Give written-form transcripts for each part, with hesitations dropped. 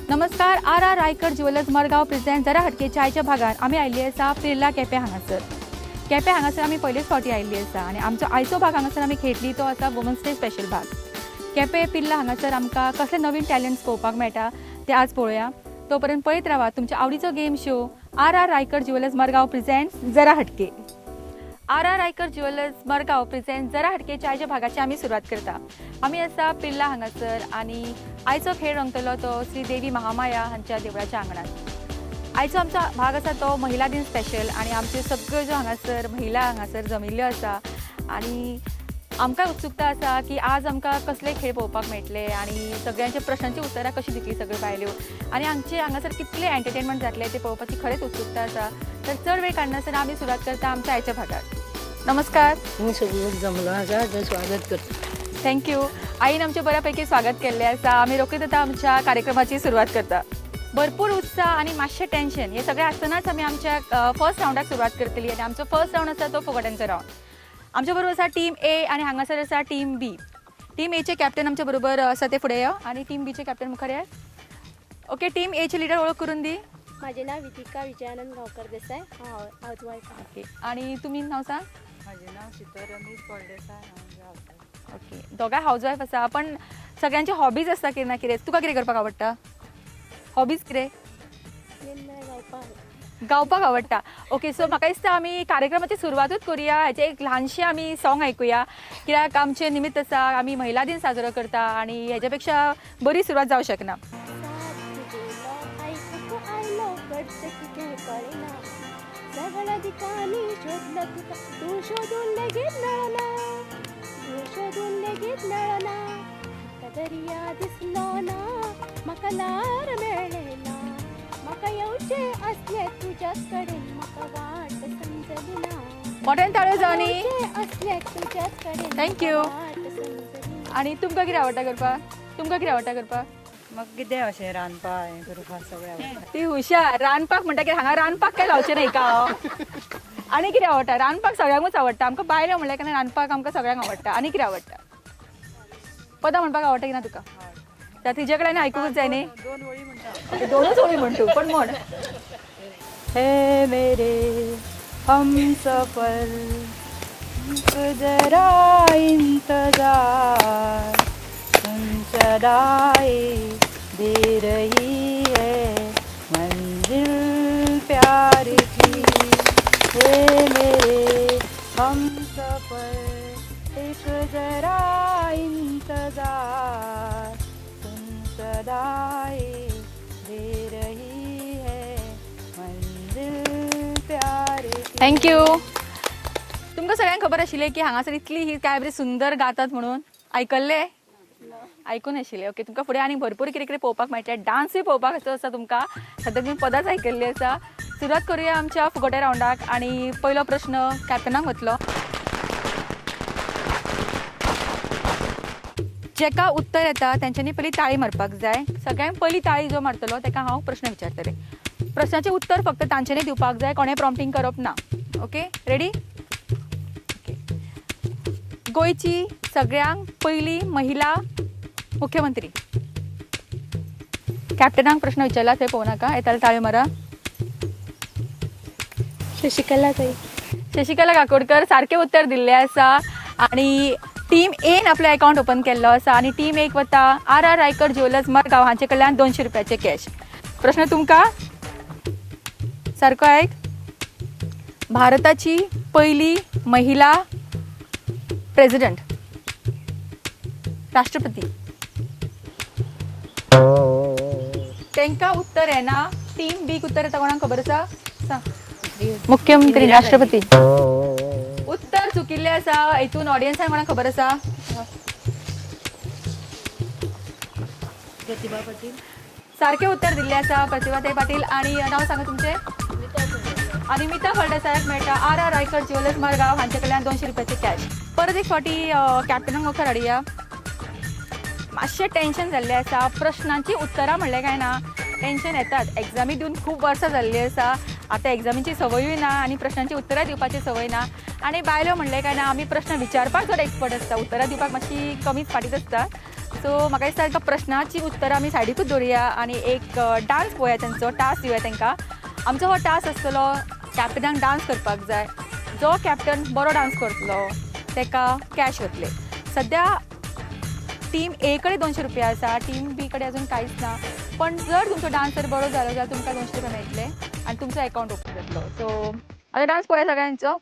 नमस्कार. R R Raikar jewellers Margao present जरा हटकेच्या आयच्या भागान आमी आयिल्ली आसा पिर्ला केपें हांगासर. केपें हांगासर आमी पयलेच फावटी आयिल्ली आसा आनी आमचो आयचो भाग हांगासर आमी खेळटली तो आसा वुमन्स डे स्पेशल भाग. केपें पिर्ला हांगासर आमकां कसले नवीन टॅलंट्स पळोवपाक मेळटा ते आज पळोवया. तो पर्यंत पळयत रावा तुमच्या आवडीचो game show R R Raikar jewellers Margao presents Jara Hatke. R R Raikar jewellers Margao present जरा हटकेच्या आयच्या भागाची आमी सुरवात करता. आमी आसा पिर्ला हांगासर आनी आयचो खेळ रंगतलो तो श्री देवी महामाया हांच्या देवळाच्या आंगणात. आयचो आमचो भाग आसा तो महिला दिन स्पेशल आनी आमच्यो सगळ्यो ज्यो हांगासर महिला हांगासर जमिल्ल्यो आसा आनी आमकां उत्सुकता आसा की आज आमकां कसले खेळ पळोवपाक मेळटले आनी सगळ्यांच्या प्रश्नांची उत्तरां कशी दितली सगळ्यो बायल्यो आनी आमचे हांगासर कितले एंटरटेनमेंट जातले ते पळोवपाची खरेंच उत्सुकता आसा. तर चड वेळ काडनासतना आमी सुरवात करता आमच्या आयच्या भागाक. नमस्कार. तुमी सगळ्यो जमलो आसा तें स्वागत करता. Thank you. आईन आमचें बऱ्यापैकी स्वागत केल्लें आसा. आमी रोखडीच आतां आमच्या कार्यक्रमाची सुरवात करता. भरपूर उत्साह आनी मातशें टेन्शन हे सगळें आसतनाच आमी आमच्या फर्स्ट रावंडाक सुरवात करतली आनी आमचो फर्स्ट रावंड आसा तो फुगड्यांचो रावंड. आमच्या बरोबर आसा टीम ए आनी हांगासर आसा टीम बी. टीम एचे कॅप्टन आमच्या बरोबर आसा ते फुडें यो आनी टीम बीचे कॅप्टन मुखार ये. ओके, टीम एचे लिडर वळख करून दी. माझे नाव विधिका विजयानंद गांवकर देसाय. हांव हावज वायफ. ओके, आनी तुमी नाव सांग. म्हाजें नांव शीतल रमेश फळदेसाय. हांव हावज. ओके, दोगांय हावज वायफ आसा पण सगळ्यांचे हॉबीज आसता कितें ना कितें. तुका कितें करपाक आवडटा? हॉबीज कितें? गावपाक. गावपाक आवडटा. ओके, सो म्हाका दिसता आमी कार्यक्रमाची सुरवातूच करुया. हाचें एक ल्हानशें आमी सॉंग आयकुया कित्याक आमचें निमित्त आसा आमी महिला दिन साजरो करता आनी हेज्या पेक्षा बरी सुरवात जावं शकना. सगळ्या दिकांनी शोधलं तुका, तूं शोधून लेगीत मेळना, तूं शोधून लेगीत मेळना. म्हाका दर्या दिसलो ना, म्हाका लार मेळ्ळें ना, म्हाका येवचें आसलें तुज्या कडेन, म्हाका वाट समजली ना. मोठ्यान ताळयो जावनी. येवचें आसलें तुज्या कडेन. Thank you. वाट समजली ना. आनी तुमकां कितें आवडटा करपाक? तुमकां कितें आवडटा करपाक? म्हाका कितें अशें रांदपाक हें करपाक सगळें आवडटा. ती हुशार. रांदपाक म्हणटा की हांगा रांदपाक काय लावचें न्हय का? आनी कितें आवडटा? रांदपाक सगळ्यांकूच आवडटा. आमकां बायलो म्हणल्यार केन्ना रांदपाक आमकां सगळ्यांक आवडटा. आनी कितें आवडटा? पदां म्हणपाक आवडटा की ना तुका? त्या तिजे कडेन आयकूंकच जाय न्ही. दोन वळी म्हणटा. ओके, दोनूच ओळी म्हणटू पण म्हण. हे मेरे हम सफर जरा इंतजार, सुन सदाए दे रही है मंजिल प्यार की. हे मेरे हम सफर एक जरा इंतजार, सुन सदाए दे रही है मंजिल प्यार की. Thank you. तुमकां सगळ्यांक खबर आशिल्लें की हांगासर इतली ही काय बरी सुंदर गातात म्हणून? आयकल्लें? आयकून आशिल्लें. ओके, तुमकां फुडें आनी भरपूर कितें कितें पळोवपाक मेळटलें. डान्सूय पळोवपाक आसा तुमकां. सद्या तुमी पदांच आयकल्लीं आसा. सुरवात करुया आमच्या फुगोट्या रावंडाक आनी पयलो प्रश्न कॅप्टनाक वतलो. जेका उत्तर येता तेंच्यांनी पयलीं ताळी मारपाक जाय. सगळ्यांत पयली ताळी जो मारतलो तेका हांव प्रश्न विचारतलें. प्रश्नाचें उत्तर फक्त तांच्यांनी दिवपाक जाय, कोणें प्रॉम्प्टींग करप ना. Okay, ready? Okay. गोंयची सगळ्यांक पयली महिला मुख्यमंत्री. कॅप्टनाक प्रश्न विचारला थंय पळोवं नाका, येताले ताळयो मारा. शशिकला ताई. शशिकला काकोडकर सारकें उत्तर दिल्लें आसा आनी टीम एन आपलो अकाउंट ओपन केल्लो आसा आनी टीम एक वता R R Raikar jewellers Margao हांचे कडल्यान 200 रुपयाचे कॅश. प्रश्न तुमकां सारको आयक. भारताची पयली महिला प्रेसिडेंट, राष्ट्रपती. तांकां उत्तर येना. टीम बीक उत्तर येता कोणाक खबर आसा? सांग. मुख्यमंत्री, राष्ट्रपती. उत्तर चुकिल्लें आसा. हितून ऑडियन्सान कोणाक खबर आसा? प्रतिभा पाटील. सारकें उत्तर दिल्लें आसा प्रतिभाताई पाटील. आनी नांव सांगा तुमचें. आनी मिता फळदेसायाक मेळटा R R Raikar jewellers Margao हांचे कडल्यान 200 रुपयाचे कॅश. परत एक फावटी कॅप्टनाक मुखार हाडया. मातशें टेन्शन जाल्लें आसा. प्रश्नांची उत्तरां म्हणलें काय ना टेन्शन येतात. एग्जामी दिवन खूब वर्सां जाल्लीं आसा. आतां एग्जामीची संवयूय ना आनी प्रश्नांची उत्तरां दिवपाची संवय ना. आनी बायलो म्हणलें काय ना आमी प्रश्न विचारपाक चड एक्सपर्ट आसता, उत्तरां दिवपाक मातशी कमीच फाटींच आसता. सो म्हाका दिसता एका प्रश्नाची उत्तरां आमी सायडीकूच दवरुया आनी एक डांस पळोवया, तेंचो टास्क दिवया तांकां. आमचो हो टास्क आसतलो कॅप्टनाक डांस करपाक जाय. जो कॅप्टन बरो डांस करतलो ताका कॅश वतले. सद्या टीम ए कडेन 200 रुपया आसा, टीम बी कडेन अजून कांयच ना. पण जर तुमचो डांस जर बरो जालो जाल्यार तुमकां 200 रुपया मेळटले आनी तुमचो अकावंट ओपन जातलो. सो आतां डांस पळोवया सगळ्यांचो.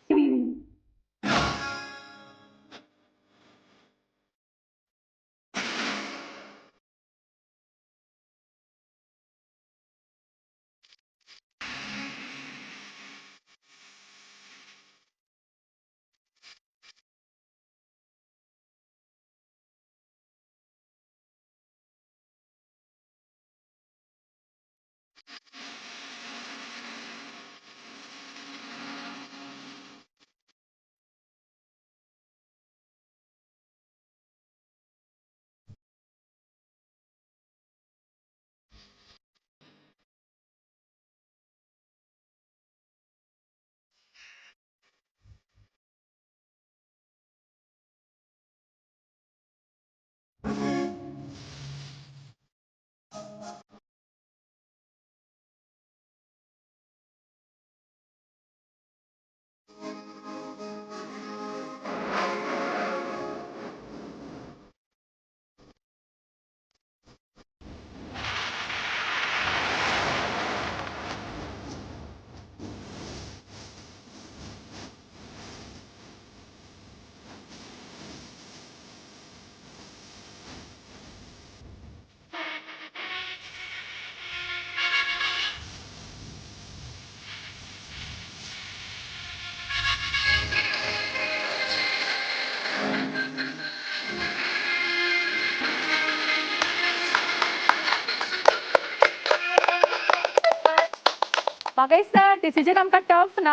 म्हाका दिसता डिसिजन आमकां टफ ना.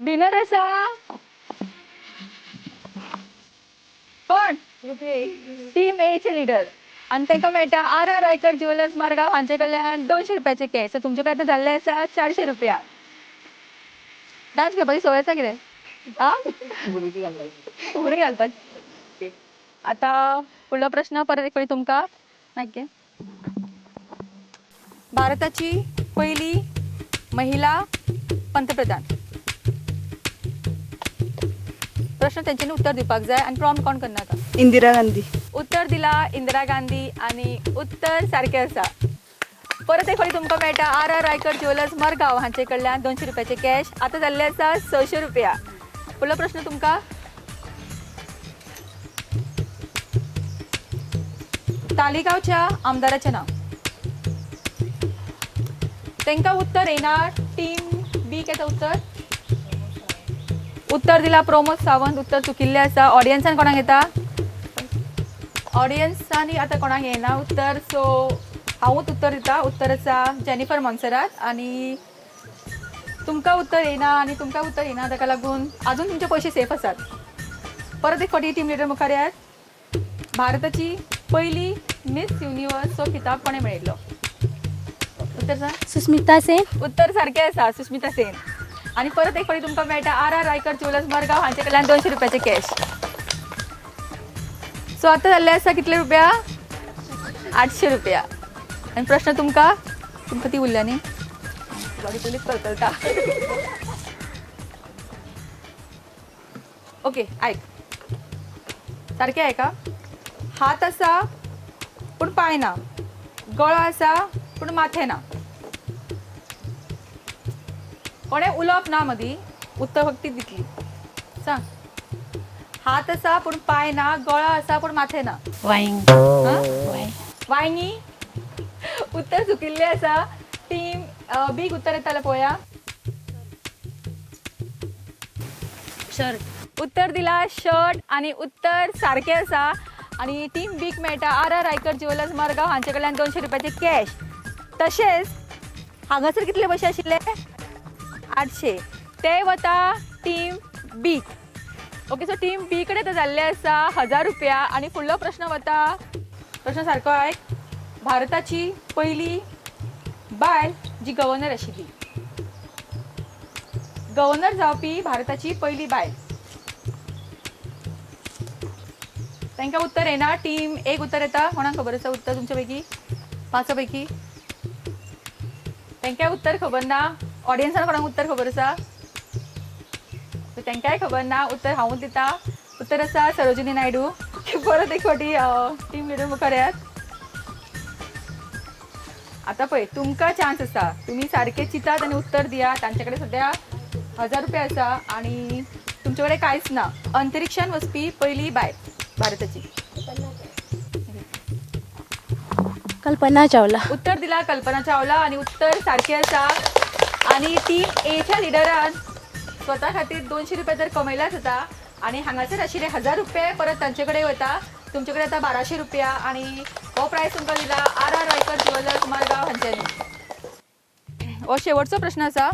डिनर आसा पण टीम एचे लिडर आनी तांकां मेळटा R R Raikar jewellers Margao हांचे कडल्यान 200 रुपयाचे कॅश. सो तुमचे कडेन आतां जाल्ले आसा 400 रुपया. डांस करपाची संवय आसा कितें? आं, फुगडी घालपाची. आतां फुडलो प्रश्न परत एक फावटी तुमकां. ओके, भारताची पहिली महिला पंतप्रधान. प्रश्न तेंच्यांनी उत्तर दिवपाक जाय आनी प्रॉम्प्ट कोण करनाका. इंदिरा गांधी. उत्तर दिला इंदिरा गांधी आनी उत्तर सारकें आसा. परत एक फावटी तुमकां मेळटा R R Raikar jewellers Margao हांचे कडल्यान 200 रुपयाचे कॅश. आतां जाल्ले आसा 600 रुपया. फुडलो प्रश्न तुमकां. तालिगांवच्या आमदाराचें नांव. तांकां उत्तर येना. टीम बी केता उत्तर. उत्तर दिला प्रमोद सावंत. उत्तर चुकिल्लें आसा. ऑडियन्सान कोणाक येता? ऑडियन्सांनी आतां कोणाक येना उत्तर. सो हांवूच उत्तर दिता. उत्तर आसा जेनिफर मोन्सेरात. आनी तुमकां उत्तर येना आनी तुमकां उत्तर येना, ताका लागून आजून तुमचे पयशे सेफ आसात. परत एक फावटी टीम लिडर मुखार येयात. भारताची पयली मिस युनिवर्सचो खिताब कोणें मेळयल्लो? उत्तर सांग. सुस्मिता सेन. उत्तर सारकें आसा, सुस्मिता सेन. आनी परत एक फावटी तुमकां मेळटा R R Raikar jewellers Margao हांचे कडल्यान 200 रुपयाचे कॅश. सो आतां जाल्ले आसा कितले रुपया? 800 रुपया. आनी प्रश्न तुमकां, तुमकां ती उरल्या न्ही, बाकी पयलींच कळकळटा. ओके, आयक सारकें आयका. हात आसा पूण पांय ना, गळो आसा पूण माथें ना. कोणें उलोवप ना मदीं, उत्तर फक्त दितली. सांग. हात आसा पूण पांय ना, गळो आसा पूण माथें ना. वायंग. वायंगी. उत्तर चुकिल्लें आसा. टीम बीक उत्तर येतालें पळोवया. शर्ट. उत्तर दिला शर्ट आनी उत्तर सारकें आसा. आनी टीम बीक मेळटा R R Raikar jewellers Margao हांचे कडल्यान 200 रुपयाचे कॅश. तशेंच हांगासर कितले पयशे आशिल्ले? 800. ते वता टीम बीक. ओके, सो टीम बी कडेन आतां जाल्ले आसा 1000 रुपया. आनी फुडलो प्रश्न वता, प्रश्न सारको आयक. भारताची पयली बायल जी गव्हर्नर आशिल्ली, गव्हर्नर जावपी भारताची पयली बायल. तांकां उत्तर येना. टीम एक उत्तर येता. कोणाक खबर आसा उत्तर तुमच्या पैकी पांचा पैकी? तांकां उत्तर खबर ना. ऑडियन्सान कोणाक उत्तर खबर आसा? तांकांय खबर ना. उत्तर हांवूच दिता. उत्तर आसा सरोजिनी नायडू. परत एक फावटी टीम लिडर मुखार येयात. आतां पळय तुमकां चान्स आसा, तुमी सारके चिंतात आनी उत्तर दिया. तांचे कडेन सद्या 1000 रुपया आसा आनी तुमचे कडेन कांयच ना. अंतरिक्षान वचपी पयली बायल भारताची. कल्पना चावला. उत्तर दिला कल्पना चावला आनी उत्तर सारकें आसा. आनी टीम एच्या लिडरान स्वता खातीर 200 रुपया तर कमयल्याच आतां आनी हांगासर आशिल्ले 1000 रुपया परत तांचे कडेन वता. तुमचे कडेन आतां 1200 रुपया आनी हो प्रायस तुमकां दिला R R Raikar jewellers Margao हांच्यांनी. हो शेवटचो प्रश्न आसा.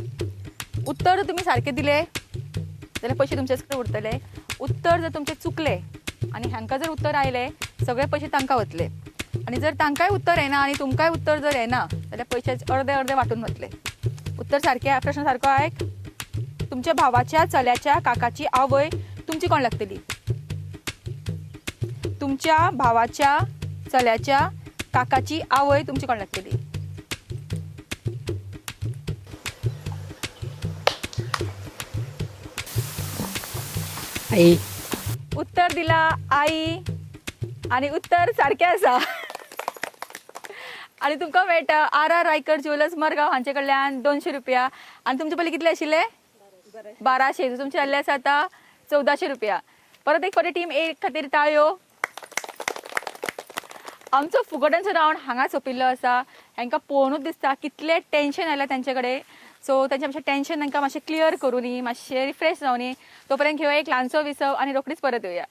उत्तर जर तुमी सारकें दिलें जाल्यार पयशे तुमचेच कडेन उरतले. उत्तर जर तुमचें चुकलें आनी हांकां जर उत्तर आयलें सगळे पयशे तांकां वतले. आनी जर तांकांय उत्तर येना आनी तुमकांय उत्तर जर येना जाल्यार पयशे अर्दे अर्दे वांटून वतले. उत्तर सारकें, प्रश्न सारको आयक. तुमच्या भावाच्या चल्याच्या काकाची आवय तुमची कोण लागतली? तुमच्या भावाच्या चल्याच्या काकाची आवय तुमची कोण लागतली? आई. उत्तर दिला आई आनी उत्तर सारकें आसा. आनी तुमकां मेळटा R R Raikar jewellers Margao हांचे कडल्यान 200 रुपया. आनी तुमचे पयलीं कितले आशिल्ले? 1200. तुमचे जाल्ले आसा आतां 1400 रुपया. परत एक फावटी टीम ए खातीर ताळयो. आमचो फुगोट्यांचो रावंड हांगा सोंपिल्लो आसा. हांकां पळोवनूच दिसता कितलें टेंशन आयलां तांचे कडेन. सो तांचें मातशें टेंशन तांकां मातशें क्लियर करूनी, मातशें रिफ्रेश जावनी. तो पर्यंत घेवया एक ल्हानसो विसव आनी रोखडीच परत येवया.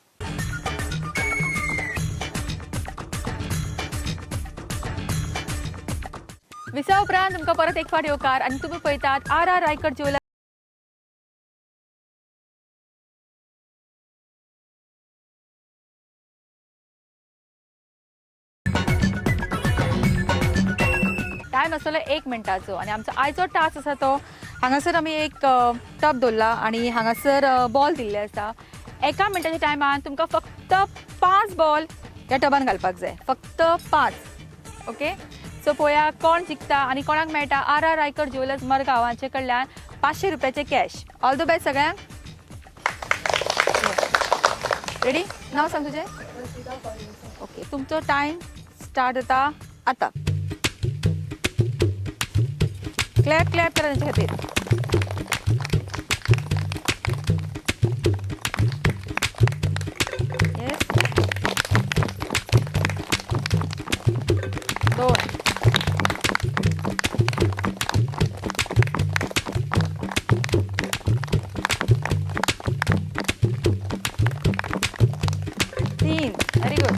विसव उपरांत तुमकां परत एक फावट येवकार आनी तुमी पळयतात R R Raikar jewellers. Time आसतलो 1 मिनटाचो आनी आमचो आयचो टास्क आसा तो हांगासर आमी एक टब दवरला आनी हांगासर बॉल दिल्ले आसा. 1 मिनटाच्या टायमान तुमकां फक्त 5 बॉल ह्या टबान घालपाक जाय. फक्त 5. ओके, सो पळोवया कोण जिखता आनी कोणाक मेळटा R R Raikar jewellers Margao हांचे कडल्यान 500 रुपयाचे कॅश. ऑल the best सगळ्यांक. रेडी? नांव सांग तुजें. ओके, तुमचो टायम स्टार्ट जाता आतां. क्लॅप क्लॅप करा तांचे खातीर. येस, 2, 3, very good.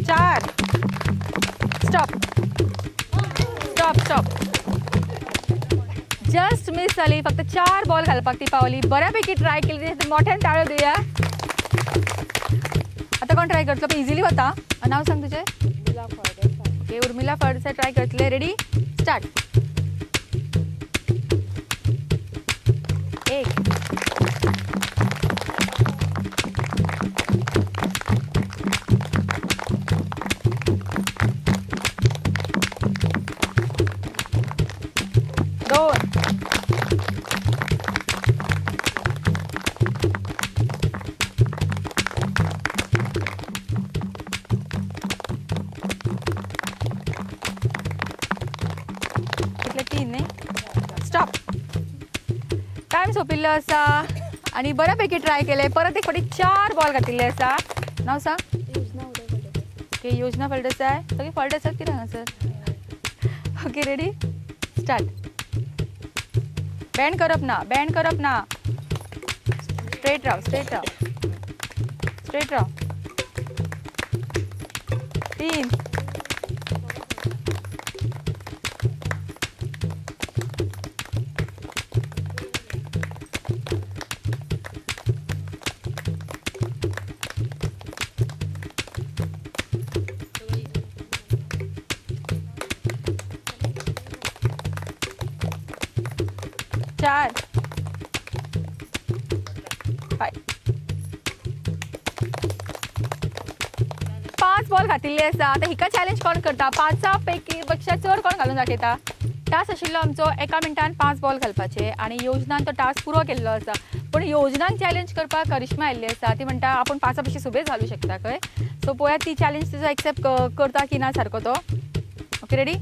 4, stop stop stop. Just miss जाली. फक्त 4 बॉल घालपाक ती पावली. बऱ्यापैकी ट्राय केली. मोठ्यान टाळयो दिवया. आतां कोण ट्राय करतलो? पण इझिली वता. नांव सांग तुजें. ओके, उर्मिला फळदेसाय ट्राय करतले. Ready, start. 1, 2, 3 न्ही. स्टॉप. टायम सोंपिल्लो आसा आनी बऱ्यापैकी ट्राय केलें. परत एक फावटी 4 बॉल घातिल्ले आसा. नांव सांग. ओके, योजना फळदेसाय. सगळी फळदेसाय कितें हांगासर? Okay, ready, start. Bend करप ना, बँड करप ना. स्ट्रेट राव, स्ट्रेट राव, स्ट्रेट राव. 3, 4, 5, 5 ball घातिल्ले आसा. आतां हिका चॅलेंज कोण करता? 5 पैकी पेक्षा चड कोण घालून दाखयता? टास्क आशिल्लो आमचो 1 मिनटान 5 बॉल घालपाचे आनी योजनान तो टास्क पुरो केल्लो आसा. पूण योजनान चॅलेंज करपाक करिश्मा आयिल्ली आसा. ती म्हणटा आपूण 5 पेक्षा सुबेज घालूं शकता खंय. सो पळोवया ती चॅलेंज तिजो एक्सेप्ट करता की ना सारको तो. Okay, ready,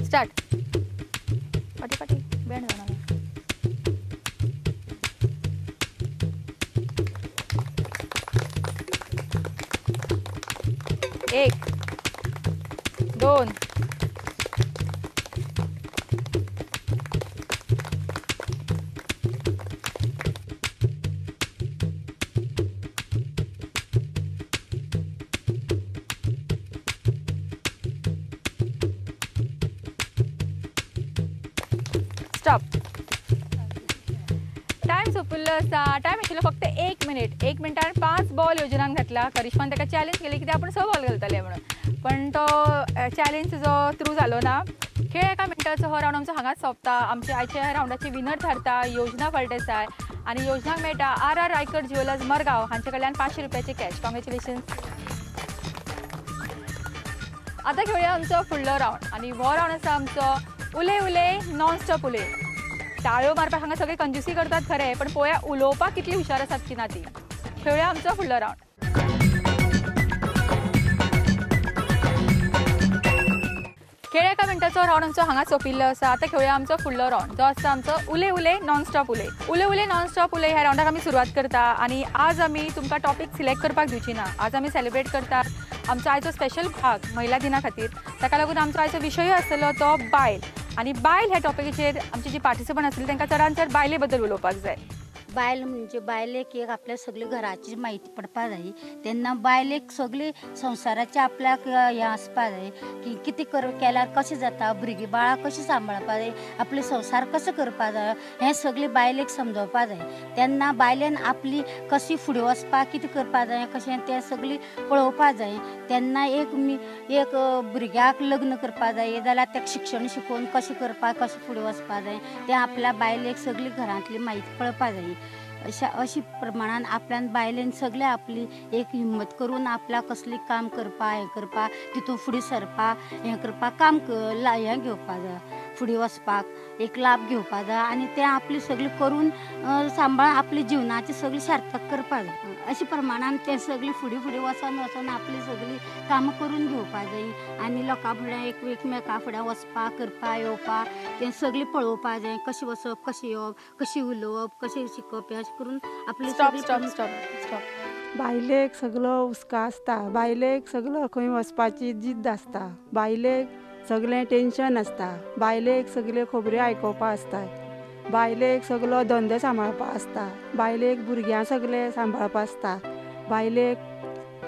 start. फाटी फाटी बँड जावना. 1, 2, स्टॉप. टायम सोंपिल्लो आसा. टायम आशिल्लो फक्त 1 मिनीट. 1 मिनटान 5 बॉल योजनान घातला. करिश्मान ताका चॅलेंज केली कित्याक आपूण 6 बॉल घालतले म्हणून, पण तो चॅलेंज जो थ्रू जालो ना. खेळ 1 मिनटाचो हो रावंड आमचो हांगाच सोंपता. आमच्या आयच्या रावंडाची विनर थारता योजना फळदेसाय आनी योजनाक मेळटा RR Raikar jewellers Margao हांचे कडल्यान 500 रुपयाचे कॅश. कॉंग्रेच्युलेशन्स. आतां खेळया आमचो फुडलो रावंड आनी हो रावंड आसा आमचो उले उले नॉन स्टॉप उले. टाळयो मारपाक हांगा सगळे कंजूसी करतात खरें, पण पळोवया उलोवपाक कितली हुशार आसात की ना ती. खेळया आमचो फुडलो रावंड. खेळ 1 मिनटाचो रावंड आमचो हांगा सोंपिल्लो आसा. आतां खेळया आमचो फुडलो रावंड जो आसा आमचो उले उले नॉन स्टॉप उले. उले उले नॉन स्टॉप उले ह्या रावंडाक आमी सुरवात करता आनी आज आमी तुमकां टॉपीक सिलेक्ट करपाक दिवची ना. आज आमी सेलिब्रेट करतात आमचो आयचो स्पेशल भाग महिला दिना खातीर. ताका लागून आमचो आयचो विशयूय आसतलो तो बायल आनी बायल ह्या टॉपिकाचेर आमची जी पार्टिसिपंट आसतली तांकां चडान चड बायले बद्दल उलोवपाक जाय. बायल म्हणजे बायलेक एक आपल्या सगळे घराची म्हायती पडपा जाय. तेन्ना बायलेक सगळी संवसाराचे आपल्याक हें आसपा जाय की कितें केल्यार कशें जाता, भुरगीं बाळां कशीं सांबाळपा जाय, आपले संवसार कसो करपा जाय, हें सगळें बायलेक समजोवपा जाय. तेन्ना बायलेन आपली कशी फुडें वचपाक कितें करपा जाय कशें तें सगळें पळोवपा जाय. तेन्ना एक एक भुरग्याक लग्न करपा जाय जाल्यार ताका शिक्षण शिकोवन कशें करपाक कशें फुडें वचपा जाय तें आपल्या बायलेक सगळी घरांतली म्हायती कळपा जाय. अशा अशी प्रमाणान आपल्यान बायलेन सगळे आपली एक हिम्मत करून आपल्याक कसली काम करपा हें करपा तितून फुडें सरपा हें करपा काम हें घेवपा जाय, फुडें वचपाक एक लाभ घेवपा जाय आनी तें आपली सगळें करून सांबाळ आपल्या जिवनाचें सगळें सार्थक करपा जाय. अशे प्रमाणान तें सगळें फुडें फुडें वचोन वचोन आपली सगळीं कामां करून घेवपा जाय आनी लोकां फुडें एकमेका फुडें वचपा करपा येवपा तें सगळें पळोवपा जाय, कशें वचप कशें येवप कशें उलोवप कशें शिकप अशें करून आपली स्टॉप स्टॉप स्टॉप स्टॉप. बायलेक सगळो हुस्को आसता, बायलेक सगळो खंय वचपाची जिद्द आसता, बायलेक सगळें टेंशन आसता, बायलेक सगळ्यो खबऱ्यो आयकोवपा आसता, बायलेक सगळो धंदो सांबाळपा आसता, बायलेक भुरग्यां सगळें सांबाळपा आसता, बायलेक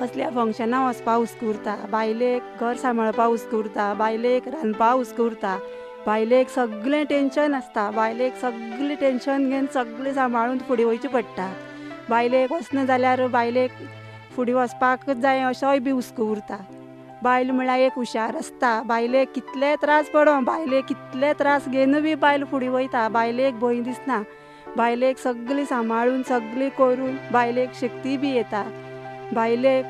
कसल्या फंक्शनाक वचपा हुस्को उरता, बायलेक घर सांबाळपा हुस्को उरता, बायलेक रांदपा हुस्को उरता, बायलेक सगळें टेंशन आसता, बायलेक सगळें टेंशन घेवन सगळें सांबाळून फुडें वयचें पडटा. बायलेक वचना जाल्यार बायलेक फुडें वचपाक जाय असोय बी हुस्को उरता. बायल म्हळ्यार एक हुशार आसता, बायलेक कितले त्रास पडों, बायलेक कितले त्रास घेवन बी बायल फुडें वयता, बायलेक भंय दिसना, बायलेक सगळें सांबाळून सगळें करून बायलेक शक्ती बी येता. बायलेक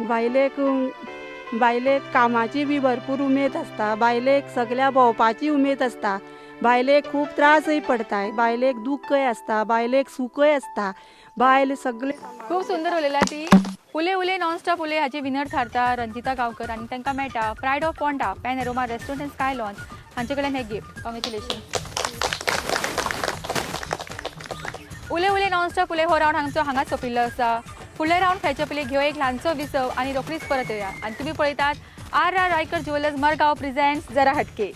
बायलेक बायलेक कामाची बी भरपूर उमेद आसता, बायलेक सगळ्या भोंवपाची उमेद आसता, बायलेक खूब त्रासय पडताय, बायलेक दुख्खय आसता, बायलेक सुखय आसता, बायल सगळे. खूब सुंदर उलयला ती. उले उले नॉन स्टॉप उले हाची विनर थारता रंजिता गांवकर आनी तांकां मेळटा pride of Ponda Panorama restaurant and sky lounge हांचे कडल्यान हें गिफ्ट. कॉंग्रेच्युलेशन. उले उले नॉन स्टॉप उले हो रावंड हांगचो हांगाच सोंपिल्लो आसा. फुडले रावंड खेळचे पयलीं घेवया एक ल्हानसो विसव आनी रोखडीच परत येवया. आनी तुमी पळयतात RR Raikar jewellers Margao presents Jara Hatke.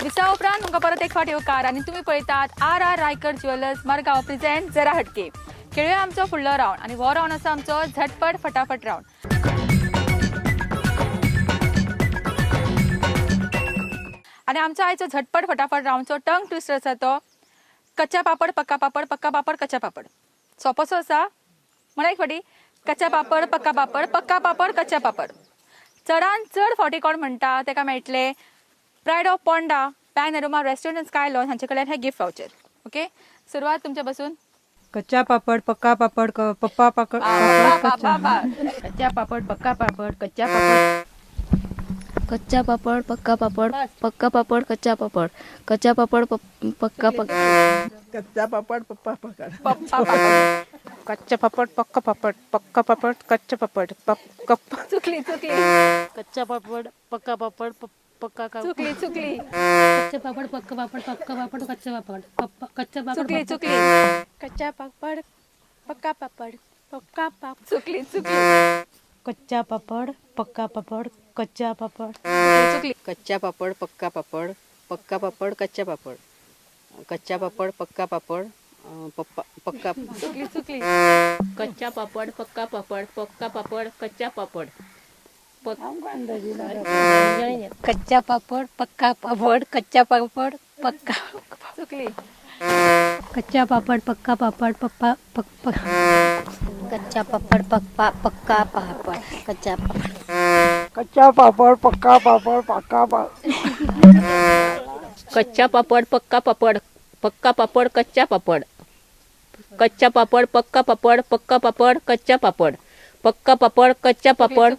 विसवा उपरांत तुमकां परत एक फावट येवकार आनी तुमी पळयतात RR Raikar jewellers Margao presents Jara Hatke. खेळुया आमचो फुडलो रावंड आनी हो रावंड आसा आमचो झटपट फटाफट रावंड. आनी आमचो आयचो झटपट फटाफट रावंडचो टंग ट्विस्टर आसा तो कच्चा पापड पक्का पापड पक्का पापड कच्चा पापड. सोपोसो आसा म्हणा एक फावटी. कच्चा पापड पक्का पापड, पक्का पापड कच्चा पापड. चडान चड फावटी कोण म्हणटा ताका मेळटले pride of Ponda Panorama restaurant sky lounge हांचे कडल्यान हे गिफ्ट वावचर. ओके, सुरवात तुमच्या पासून. कच्चा पापड पक्का पापड पप्पा पापड कच्चा पापड पक्का पापड कच्चा पापड कच्चा पापड पक्का पापड पक्का पापड कच्चा पापड कच्चा पापड पक्का पापड कच्चा पापड पप्पा पकड पप्पा पापड कच्चा पापड पक्का पापड पक्का पापड कच्चा पापड पक्का. चुकली चुकली. कच्चा पापड पक्का पापड पक्का चुकली चुकली. कच्चा पापड पक्का पापड पक्का पापड कच्चा पापड कच्चा पापड चुकली चुकली. कच्चा पापड पक्का पापड पक्का पापड चुकली चुकली. कच्चा पापड पक्का पापड कच्चा पापड चुकली. कच्चा पापड पक्का पापड पक्का पापड कच्चा पापड कच्चा पापड पक्का पापड पप्पा पक्का. चुकली चुकली. कच्चा पापड पक्का पापड पक्का पापड कच्चा पापड कच्चा पापड पक्का पापड कच्चा पापड पक्का. चुकली. कच्चा पापड पक्का पापड पप्पा पक्का. कच्चा पापड पक्का पक्का पापड कच्चा पापड कच्चा पापड पक्का पापड पक्का पापड कच्चा पापड पक्का पापड पक्का पापड कच्चा पापड कच्चा पापड पक्का पापड पक्का पापड कच्चा पापड पक्का पापड कच्चा पापड.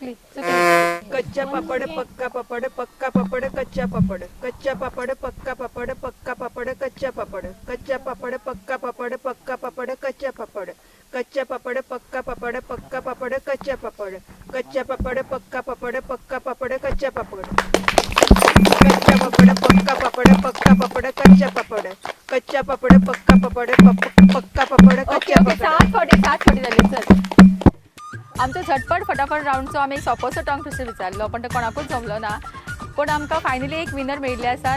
कच्चा पापड पक्का पापड पक्का पापड कच्चा पापड कच्चा पापड पक्का पापड पक्का पापड कच्चा पापड कच्चा पापड पक्का पापड पक्का पापड कच्चा पापड कच्चा पापड पक्का पापड पक्का पापड कच्चा पापड कच्चा पापड पक्का पापड पक्का पापड कच्चा पापड कच्चा पापड पक्का पापड पक्का पापड कच्चा पापड कच्चा पापड पक्का पापड पक्का पापड कच्चा पापड. 7 फावटी 7 फावटी जाले सर. आमचो झटपट फटाफट रावंडचो आमी एक सोपोसो टंग ट्विस्टर विचारलो पण तो कोणाकूच जमलो ना, पूण आमकां फायनली एक विनर मेळिल्ले आसा.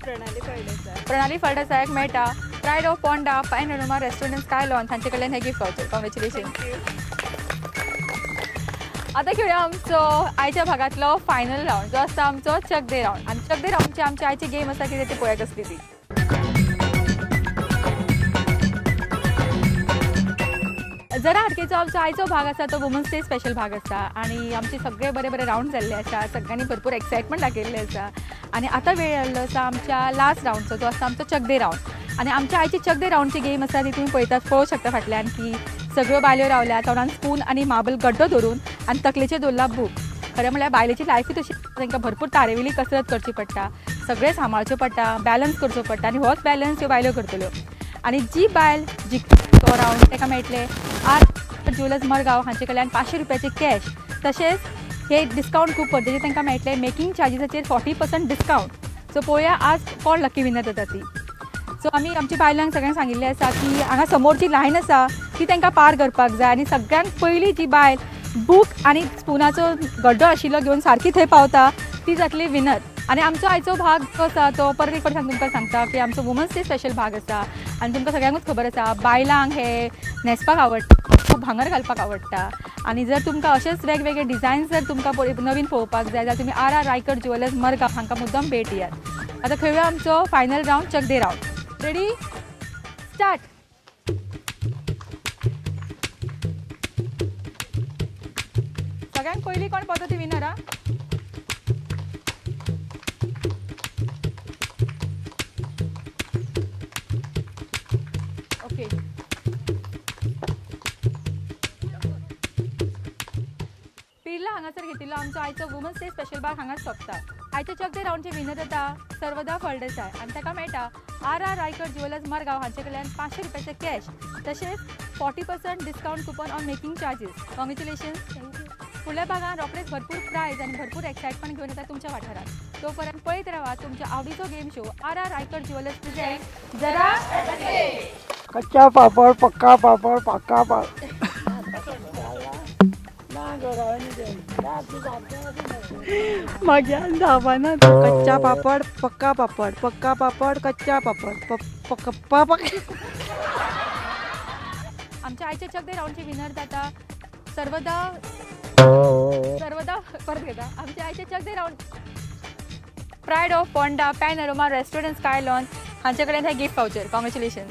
प्रणाली फळदेसाय. प्रणाली फळदेसायाक मेळटा pride of Ponda Panorama restaurant sky lounge हांचे कडल्यान हे गिफ्ट वावचर. कॉंग्रेच्युलेशन. आतां खेळया आमचो आयच्या भागांतलो फायनल रावंड जो आसता आमचो चक दे रावंड. आनी चक दे रावंडची आमची आयची गेम आसा कितें ती पळोवया कसली ती. जरा हटकेचो आमचो आयचो भाग आसा तो वुमन्स डे स्पेशल भाग आसा आनी आमचे सगळे बरे बरे रावंड जाल्ले आसा, सगळ्यांनी भरपूर एक्सायटमेंट दाखयल्लें आसा आनी आतां वेळ आयिल्लो आसा आमच्या लास्ट रावंडचो जो आसा आमचो चक दे रावंड. आनी आमच्या आयची चक दे रावंडची गेम आसा ती तुमी पळयतात पळोवंक शकता फाटल्यान की सगळ्यो बायल्यो रावल्या तोंडान स्पून आनी मार्बल गड्डो धरून आनी तकलेचेर दवरला बूक. खरें म्हणल्यार बायलेची लायफूय तशी, तांकां भरपूर तारेवेली कसरत करची पडटा, सगळें सांबाळचें पडटा, बॅलन्स करचो पडटा आनी होच बॅलन्स ह्यो बायल्यो करतल्यो. आनी जी बायल जिखता तो रावंड ताका मेळटले आर ज्वेलर्स मडगांव हांचे कडल्यान 500 रुपयाचे कॅश, तशेंच हे डिस्कावंट कुपन तेजेर तांकां मेळटले मेकिंग चार्जीसाचेर 40% डिस्कावंट. सो पळोवया आज कोण लकी विनर जाता ती. सो आमी आमच्या बायलांक सगळ्यांक सांगिल्लें आसा की हांगा समोर जी लायन आसा ती तांकां पार करपाक जाय आनी सगळ्यांत पयलीं जी बायल बूक आनी स्पुनाचो गड्डो आशिल्लो घेवन सारकी थंय पावता ती जातली विनर. आनी आमचो आयचो भाग जो आसा तो परत एक फावट तुमकां सांगता की आमचो वुमन्स डे स्पेशल भाग आसा आनी तुमकां सगळ्यांकूच खबर आसा बायलांक हे न्हेसपाक आवडटा, खूब भांगर घालपाक आवडटा आनी जर तुमकां अशेच वेगवेगळे डिजायन्स जर तुमकां नवीन पळोवपाक जाय जाल्यार तुमी R R Raikar jewellers Madgaon हांकां मुद्दम भेट दियात. आतां खेळुया आमचो फायनल रावंड चक दे रावंड. Ready start. सगळ्यांत पयलीं कोण पावता ती विनर. आ ओके, पिर्ला हांगासर घेतिल्लो आमचो आयचो वुमन्स डे स्पेशल भाग हांगाच सोंपता. आयच्या चक दे रावंडचे विनर जाता सर्वदा फळदेसाय आनी ताका मेळटा R R Raikar jewellers Madgaon हांचे कडल्यान 500 रुपयाचे कॅश, तशेंच 40% discount coupon on making charges. Congratulation. फुडल्या भागान रोखडेच भरपूर प्रायज आनी भरपूर एक्सायटमेंट घेवन येता तुमच्या वाठारात. तो पर्यंत पळयत रावा तुमच्या आवडीचो game show R R Raikar jewellers present जरा कच्चा पापड पक्का पापड पक्का पापड. मागीर धांवना. कच्चा पापड पक्का पापड पक्का पापड कच्चा पापड पक्का पापड. आमच्या आयच्या चक दे रावंडचे विनर जाता सर्वदा सर्वदा परत घेता आमच्या आयच्या चक दे round pride of Ponda Panorama restaurant sky lounge हांचे कडेन हे गिफ्ट वावचर. कॉंग्रेच्युलेशन.